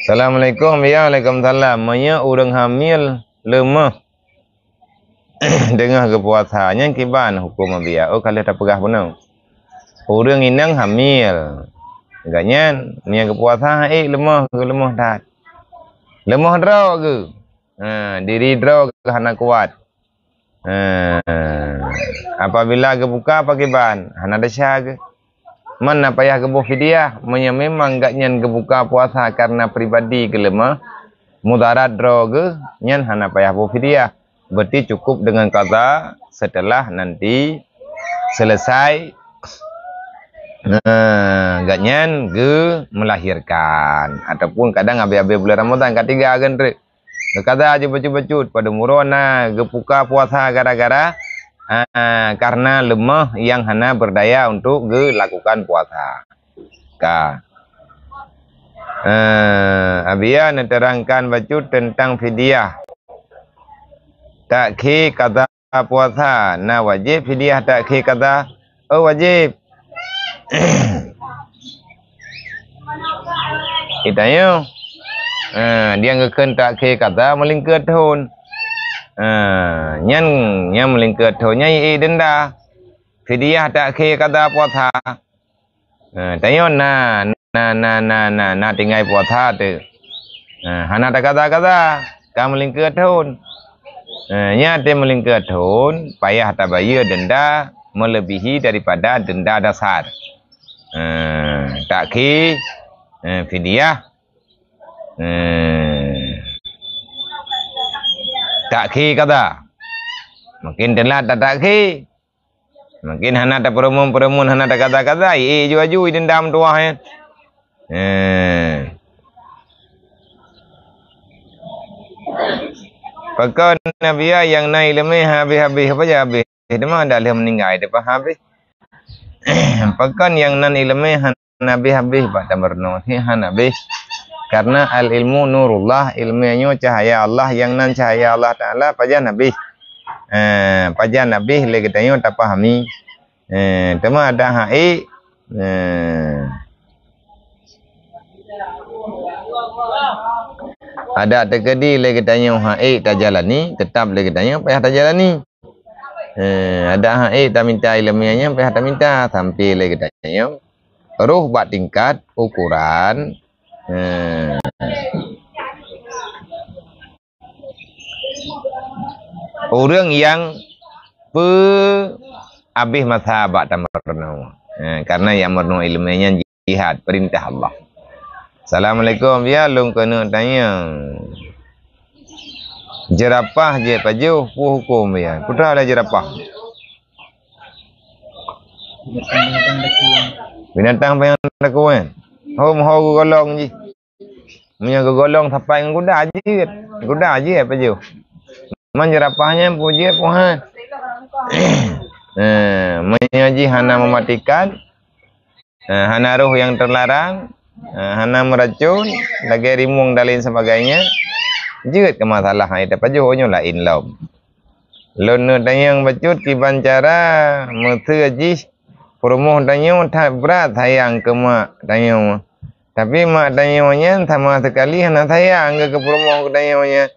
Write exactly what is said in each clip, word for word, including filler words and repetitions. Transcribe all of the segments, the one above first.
Assalamualaikum. Ya, waalaikumsalam. Meunyoe ureuëng hamil leumoh teungoh geupuasa, nyan kiban huköm Abiya? Oh, ka lheueh tapeugah bunoe. Ureuëng inong hamil, gobnyan meunyoe geupuasa, ék leumoh, geuleumoh that. Leumoh droe geuh. Ha, diri droe geuh hana kuat. Ha, apabila geubuka, pakriban? Hana desya geuh. Man na payah geuboh fidyah, meunyoe memang gobnyan geubuka puasa kareuna pribadi geuleumoh, mudarat droe geuh, nyan hana payah boh fidyah. Berarti cukup deungon qadha setelah nanti selesai, eh, gobnyan geumelahirkan. Ataupun kadang abéh-abéh bulan Ramadhan ka tiga kan treuk. Geuqadha jih bacut-bacut, padum uroe na geubuka puasa gara-gara, ah, kareuna leumoh nyang hana beurdaya untuk geulakukan puasa. Ka. Eh, Abiya neuteurangkan bacut teuntang fidyah takhé qadha puasa, na wajéb fidyah takhé qadha? Oh, wajéb. Geutanyoe, eh, nyang geukheun takhé qadha meulingkeue thon. Eh, nyan, nyan meulingkeue thon nyan ék denda. Fidyah takhé qadha puasa. Ha, tanyoe na, na, na, na, na, na tinggai puasa teuh. Ha, hana taqadha-qadha, ka meulingkeue thon. Ha, nyan teuh meulingkeue thon, payah tabayeue denda meulebihi daripada denda dasar. Ha, takhé, ha, fidyah, ha, takhé qadha. Mungkin teulat tatakhé. Mungkin hana tapeurumun-peurumun, hana taqadha-qadha, ék ju aju dendam tuwah nyan. Eh. Pakon Abiya nyang na iéleumé habéh-habéh, apa jak habéh? Teuma dak lheueh meuninggai teupah habéh. Pakon nyang nan iéleumé han habéh-habéh bak tameurunoe, hana habéh. Karena al-ilmu nurullah, iéleumé nyoe cahya Allah, nyang nan cahya Allah Taala pajan habéh. Eh, pajan habéh lé geutanyoe tapahami. Eh, teuma adak han ék, eh, adak teukeudi lé geutanyoe han ék tajalani, teutap lé geutanyoe payah tajalani. Eh, adak han ék tamita iéleumé nyan payah tamita, sampai lé geutanyoe roh bak tingkat ukuran, eh, ureuëng nyang peu habéh masa bak tameurunoe. Eh, karena nyang meurunoe iéleumé nyan jihad, peurintah Allah. Assalamualaikum, ya, lôn keuneuk tanyong. Jeurapah jeuet pajoh, peue huköm nyan? Peue teuma lé jeurapah? Binatang panyang dakuan. Ho, ho geugolong jih. Meunyoe geugolong sapat ngon kuda jeuet. Kuda jeuet pajoh. Man jeurapah nyan peue jeuet peue han. Eh, meunyoe jih hana meumatikan, eh, hana roh nyang teularang, eh, hana meuracon, lagée rimueng dan lain sebagainya, jeuet keu masalah hai tapajoh nyoe laén lom. Lôn neuk tanyong bacut kiban cara meuseu jih peurumoh tanyoe that brat sayang keu mak tanyoe. Tapi mak tanyoe nyan sama sekali hana sayang keu peurumoh tanyoe nyan.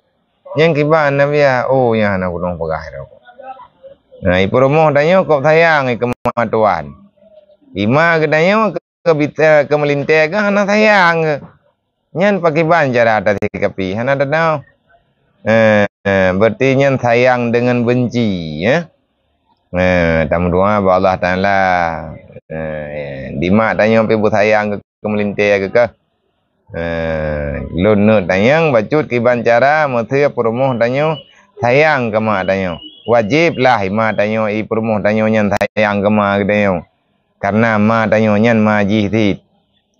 Nyang kiban Nabi, oh, nyan hana gunong peugah droe. Nah, i peurumoh tanyoe kok sayang i keu mak tuan. I ma geutanyoe keu bit-, eh, keu meulintée keu hana sayang keu. Nyan pakiban cara tasikapi, hana teunoe. Eh, eh, berarti nyan sayang dengan benci, ya. Eh, tameudoa bak Allah Taala. Eh, di mak tanyoe pih beusayang keu, keu meulintée keu kah. Eh, lôn neuk tanyong bacut kiban cara meuseu peurumoh tanyoe sayang keu mak tanyoe. Wajéb lah i ma tanyoe i peurumoh tanyoe nyan sayang keu ma geutanyoe. Karena ma tanyoe nyan ma jih cit.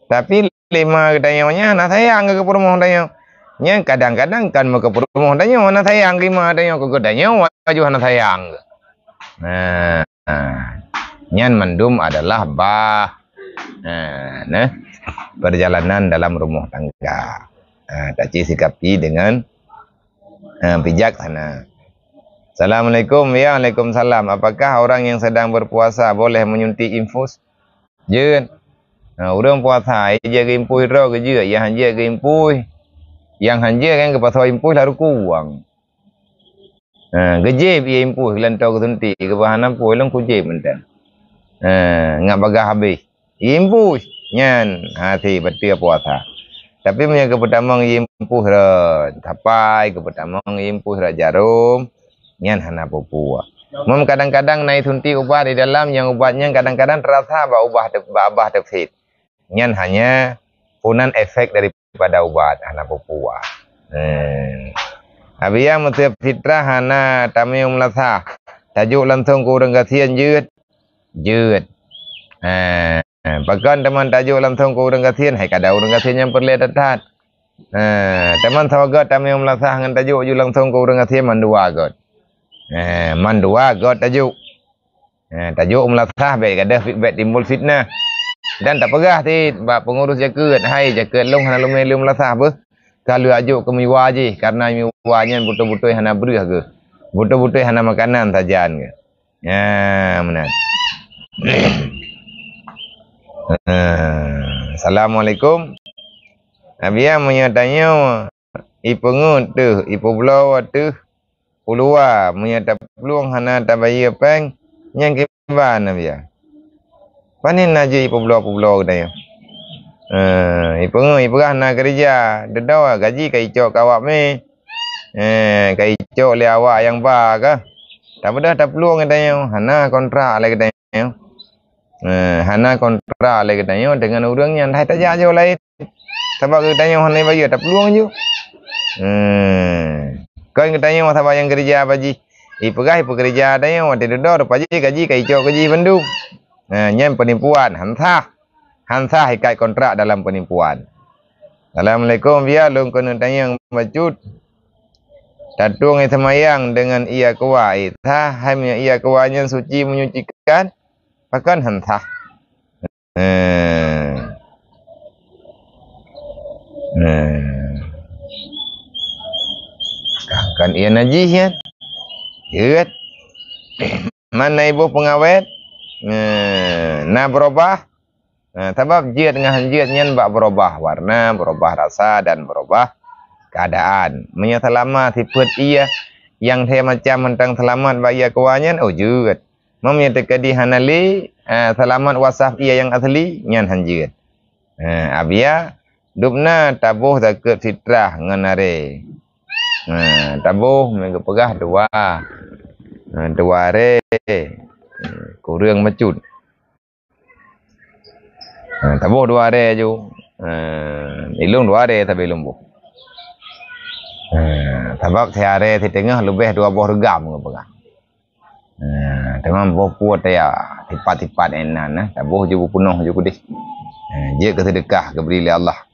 Tapi lé ma geutanyoe nyan hana sayang keu peurumoh tanyoe. Nyan kadang-kadang kan meukeu peurumoh tanyoe hana sayang keu ma tanyoe, keu geutanyoe aju hana sayang. Nah, nyan mandum adalah bah, nah, nah, perjalanan dalam rumah tangga. Nah, taci sikapi dengan, nah, bijaksana. Assalamualaikum. Ya, waalaikumsalam. Apakah orang yang sedang berpuasa boleh menyuntik infus? Jeuet. Ha, ureuëng puasa, jeuet geuimpui droe geujeuet, nyang han jeuet geuimpui. Nyang han jeuet kan geupasoe impui lam ruku buang. Ha, geujép ie impui geulantoe geusuntik, geuba hana pui lôn kujép mantong. Ha, ngat bagaih habéh. Ie impui nyan hase bateue puasa. Tapi meunyoe geupeutamong ie impui rot sapai, geupeutamong ie impui rot jarom, nyan hana peue-peue. Mem kadang-kadang na isuntik ubat di dalam, nyang ubat nyan kadang-kadang teurasa bak ubah teu-, bak babah teupsét. Nyan hanya punan efek daripada ubat, hana peue-peue. Hmm. Abiya meuseup fitrah hana tamiyueng meulasah. Tajok langsong keu ureuëng gasien jeuet. Jeuet. Ha, pakon teuma tajok langsong keu ureuëng gasien, hai kada ureuëng gasien nyang peureulée that-that. Ha, teuma saboh göt tamiyueng meulasah ngon tajok ju langsong keu ureuëng gasien mandua göt. Ha, mandua göt tajok. Ha, tajok meulasah bék gadoh fit-, bék timbul fitnah. Dan tapeugah cit bak peungurus jakeuet, "Hai, jakeuet lôn hana leumé lôn meulasah beuh. Ka lheueh ajok keu miwa jih, kareuna miwa nyan beutôi-beutôi hana breueh geuh. Beutôi-beutôi hana makanan sajan geuh." Nyan meunan. Ha, assalamualaikum. Abiya meunyoe tanyoe ipeungeut teuh, ipeubloe teuh, u luwa, meunyoe taplueng hana tabayeue péng, nyan kiban, Abiya. Pané na jeuet ipeubloe-peubloe geutanyoe? Eh, ipeungeut, ipeugah na keureuja, dudoe gaji ka icok keu awak mé. Eh, ka icok lé awak nyang ba ka. Tapeugah taplueng geutanyoe, hana kontrak lé geutanyoe. Eh, hana kontrak lé geutanyoe deungon ureuëng nyan, hai tajak jih laén. Sabab geutanyoe hana bayeue taplueng ju. Hmm. Kon geutanyoe sabab nyang keureuja bak jih. Ipeugah ipeukeureuja tanyoe, watée dudoe rupa jih gaji ka icok keu jih bandum. Nah, nyan peunipuan, han sah. Han sah ikat kontrak dalam peunipuan. Assalamualaikum, Abiya, lôn keuneuk tanyong bacut. Tatueng ie seumayang deungon ie aqua, ie sah, hai meunyoe ie aqua nyan suci menyucikan, pakon han sah? Eh. Eh. Kan ie najih nyan. Jeuet. Man na iboh peungawét. Eh, na beurubah. Eh, sabab jeuet ngon han jeuet nyan bak beurubah warna, beurubah rasa dan beurubah keuadaan. Meunyoe seulama sifeuet ie nyang lhée macam mantong seulamat bak ie aqua nyan, oh jeuet. Meunyoe teukeudi hana lé, eh, seulamat wasaf ie nyang asli, nyan han jeuet. Eh, Abiya, dubna taboh zakeuet fitrah ngon aré. Eh, taboh meunyoe geupeugah dua. Eh, dua aré. Eh, kureueng bacut. Eh, taboh dua aré ju. Eh, ilong dua aré sabe ilong boh. Eh, sabab siaré siteungoh leubeh dua boh reugam geupeugah. Nah, teuma boh puet ya, tipat-tipat inan, nah, taboh ju peunoh ju keudeh. Nah, jeuet keu seudeukah geubri lé Allah.